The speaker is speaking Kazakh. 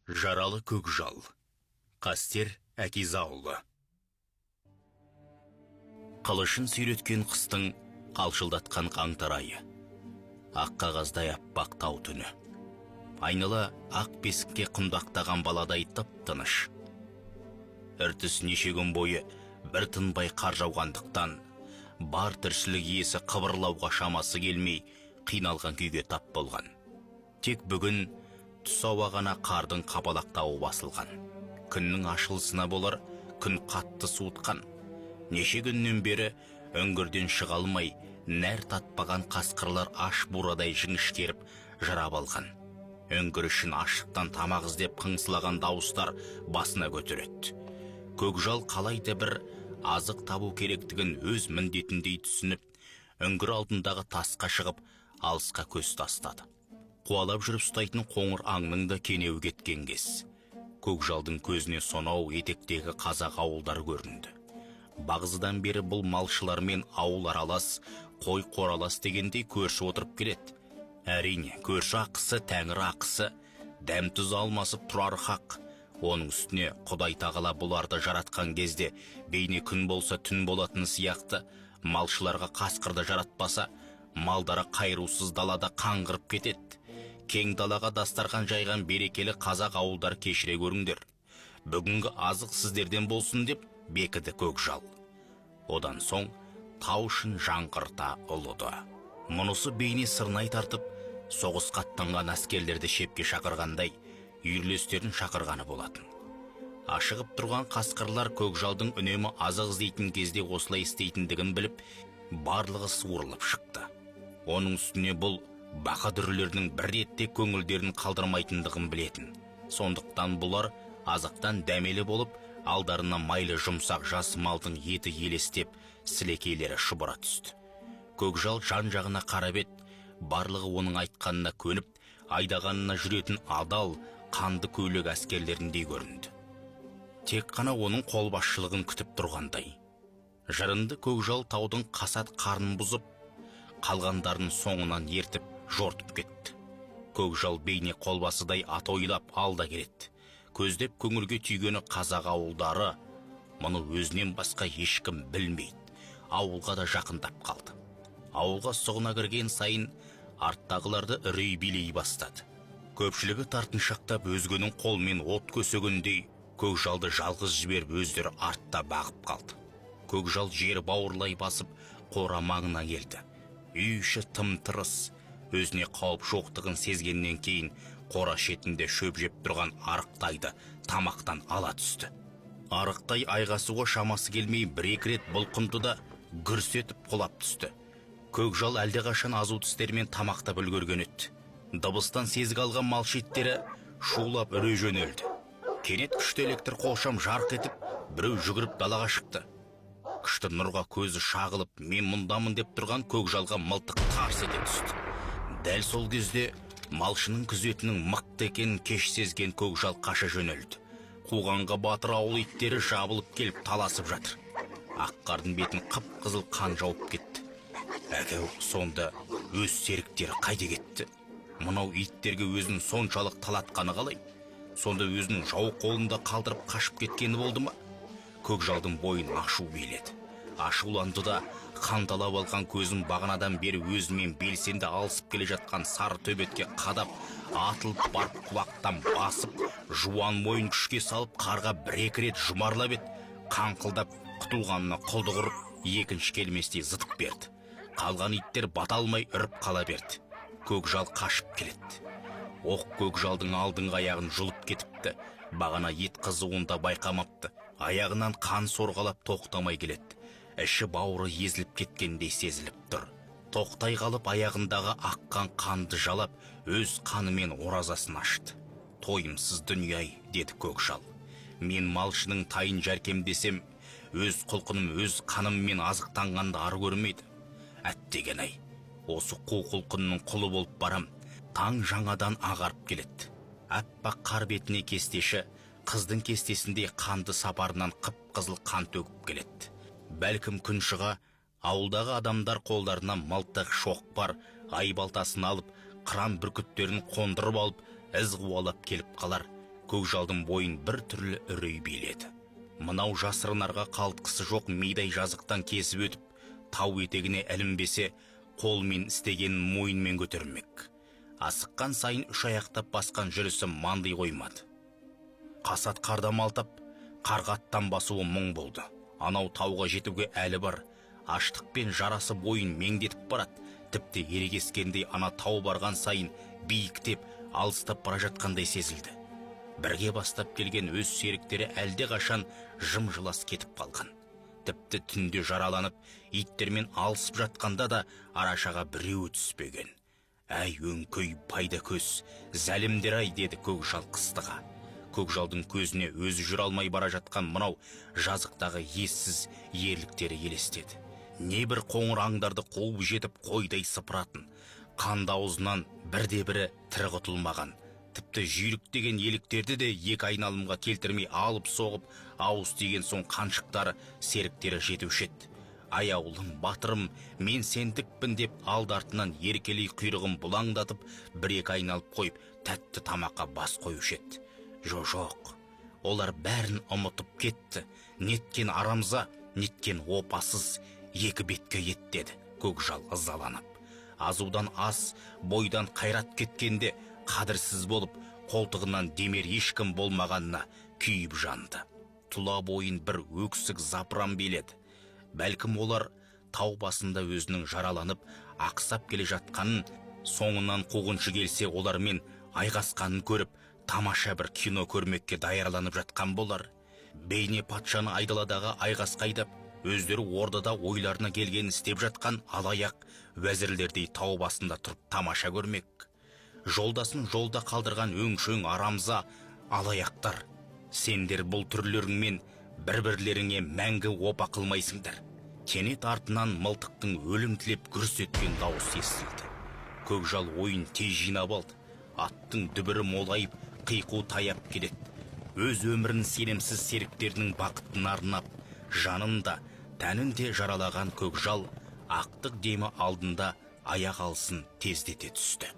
Жаралы Көкжал. Қастер Әкизаұлы. Қылышын сүйреткен қыстың қалшылдатқан қаңтар айы. Ақ қағаздай аппақ тау түні. Айнала ақ бесікке құндақтаған баладай тып-тыныш. Іртіс неше күн бойы бір тынбай қар жауғандықтан, бар тіршілік иесі қыбырлауға шамасы келмей, қиналған күйге тап болған. Тек бүгін түс ауа ғана қардың қапалақтауы басылған. Күннің ашылысына болар, күн қатты суытқан. Неше күннен бері үңгірден шыға алмай, нәр татпаған қасқырлар аш бурадай жіңішкеріп жырап алған. Үңгір ішін аштықтан тамақ іздеп қыңсылаған дауыстар басына көтереді. Көкжал қалайда бір азық табу керектігін өз міндетіндей түсініп, үңгір алдындағы тасқа шығып, алысқа көз тастады. Қуалап жүріп ұстайтын қоңыр аңның да кенеуі кеткен кез. Көкжалдың көзіне сонау етектегі қазақ ауылдары көрінді. Бағзыдан бері бұл малшылармен ауыл аралас, қой қоралас дегендей көрші отырып келеді. Әрине, көрші ақысы тәңір ақысы, дәм тұз алмасып тұрар хақ. Оның үстіне Құдай тағала бұларды жаратқан кезде бейне күн болса түн болатын сияқты малшыларға қасқырды жаратпаса, малдары қайрусыз далада қаңғырып кетеді. Кең далаға дастархан жайған берекелі қазақ ауылдар, кешіре көріңдер. Бүгінгі азық сіздерден болсын деп бекіді Көкжал. Одан соң тау ішін жаңғырта ұлыды. Мұнысы бейне сырнай тартып, соғысқа аттанған әскерлерді шепке шақырғандай, үйірлестерін шақырғаны болатын. Ашығып тұрған қасқырлар Көкжалдың үнемі азық іздейтін кезде осылай істейтіндігін біліп, барлығы суырылып шықты. Оның үстіне бұл бақа дүрлерінің бір ретте көңілдерін қалдырмайтындығын білетін. Сондықтан бұлар азықтан дәмелі болып, алдарына майлы жұмсақ жас малдың еті елестеп, сілекейлері шұбыра түсті. Көкжал жан-жағына қарап еді, барлығы оның айтқанына көніп, айдағанына жүретін адал, қанды көйлек әскерлеріндей көрінді. Тек қана оның қолбасшылығын күтіп тұрғандай. Жырынды Көкжал таудың қасат қарын бұзып, қалғандарын соңынан ертіп жортып кетті. Көкжал бейне қолбасыдай ат ойлап алда келеді. Көздеп көңілге түйгені қазақ ауылдары, мұны өзінен басқа ешкім білмейді. Ауылға да жақындап қалды. Ауылға сұғына кірген сайын арттағыларды үрей билей бастады. Көпшілігі тартыншақтап, өзгенің қолымен от көсегендей Көкжалды жалғыз жіберіп, өздері артта бағып қалды. Көкжал жер бауырлай басып, қора маңына келді. Үй іші тым-тырыс. Өзіне қауіп жоқтығын сезгеннен кейін қора шетінде шөп жеп тұрған арықтайды тамақтан ала түсті. Арықтай айғасуға шамасы келмей бір-екі рет бұлқынды да гүрс етіп құлап түсті. Көкжал әлдеқашан азу тістерімен тамақтап үлгерген еді. Дыбыстан сезік алған малшы иттері шулап үре жөнелді. Кенет күшті электр қолшам жарқ етіп, біреу жүгіріп далаға шықты. Күшті нұрға көзі шағылып, мен мұндамын деп тұрған Көкжалға мылтық тарс ете түсті. Дәл сол кезде малшының күзетінің мықты екенін кеш сезген Көкжал қаша жөнелді. Қуғанға батыр ауыл иттері жабылып келіп таласып жатыр. Ақ қардың бетін қып-қызыл қан жауып кетті. Әкеу, сонда өз серіктері қайда кетті? Мынау иттерге өзін соншалық талатқаны қалай? Сонда өзінің жау қолында қалдырып қашып кеткені болды ма? Көкжалдың бойын ашу биледі. Ашуланды да қанталап алған көзін бағанадан бері өзімен белсенді алысып келе жатқан сары төбетке қадап, атылып барып құлақтан басып, жуан мойын күшке салып қарға бір-екі рет жұмарлап еді, қаңқылдап құтылғанына құлды құрып, екінші келместей зытып берді. Қалған иттер бата алмай үріп қала берді. Көкжал қашып келеді. Оқ Көкжалдың алдыңғы аяғын жұлып кетіпті. Бағана ет қызуында байқамапты. Аяғынан қан сорғалап тоқтамай келеді. Іші бауыры езіліп кеткендей сезіліп тұр. Тоқтай қалып аяғындағы аққан қанды жалап, өз қанымен оразасын ашты. Тойымсыз дүние-ай, деді Көкжал. Мен малшының тайын жәркемдесем, өз құлқыным өз қаныммен азықтанғанды ары көрмейді. Әттеген-ай, осы қу құлқынның құлы болып барам. Таң жаңадан ағарып келеді. Аппақ қар бетіне кестеші қыздың кестесіндей қанды сапарынан қып-қызыл қан төгіп келеді. Бәлкім күн шыға ауылдағы адамдар қолдарына мылтық, шоқпар, айбалтасын алып, қыран бүркіттерін қондырып алып, із қуалап келіп қалар. Көкжалдың бойын бір түрлі үрей биледі. Мынау жасырынарға қалтқысы жоқ мидай жазықтан кесіп өтіп, тау етегіне ілінбесе, қолмен істегенін мойынмен көтермек. Асыққан сайын үш аяқтап басқан жүрісі мандай қоймады. Қасат қарда малтап, қарға аттан басуы мұң болды. Анау тауға жетуге әлі бар. Аштық пен жарасы бойын меңдетіп барады. Тіпті ерегескендей ана тау барған сайын биіктеп, алыстап бара жатқандай сезілді. Бірге бастап келген өз серіктері әлде қашан жым-жылас кетіп қалған. Тіпті түнде жараланып, иттермен алысып жатқанда да арашаға біреуі түспеген. Әй, өңкей пайда көз, зәлімдер ай, деді Көкжал қыстыға. Көкжалдың көзіне өзі жүре алмай бара жатқан мынау жазықтағы ессіз ерліктері елестеді. Небір қоңыр аңдарды қуып жетіп қойдай сыпыратын, қанды аузынан бірде-бірі тірі құтылмаған. Тіпті жүйрік деген еліктерді де екі айналымға келтірмей алып соғып, ауыз тиген соң қаншықтары серіктері жетуші еді. Аяулым, батырым, мен сендікпін деп алды артынан еркелей құйрығын бұлаңдатып, бір-екі айналып қойып, тәтті тамаққа бас қоюшы еді. Жо-жоқ, олар бәрін ұмытып кетті. Неткен арамза, неткен опасыз екі бетке ет, деді Көкжал ызаланып. Азудан ас, бойдан қайрат кеткенде қадірсіз болып, қолтығынан демер ешкім болмағанына күйіп жанды. Тұла бойын бір өксік запыран биледі. Бәлкім олар тау басында өзінің жараланып, ақсап келе жатқанын, соңынан қуғыншы келсе олармен айқасқанын көріп, тамаша бір кино көрмекке даярланып жатқан болар. Бейне патшаны айдаладағы айқасқа айдап, өздері ордада ойларына келгенін істеп жатқан алаяқ уәзірлердей тау басында тұрып тамаша көрмек. Жолдасын жолда қалдырған өңшең арамза алаяқтар, сендер бұл түрлеріңмен бір-бірлеріңе мәңгі опа қылмайсыңдар. Кенет артынан мылтықтың өлім тілеп гүрс еткен дауысы естілді. Көкжал ойын тез жинап алды. Аттың дүбірі молайып, қиқу таяп келеді. Өз өмірін сенімсіз серіктерінің бақытына арнап, жанын да, тәнін де жаралаған Көкжал ақтық демі алдында аяқ алысын тездете түсті.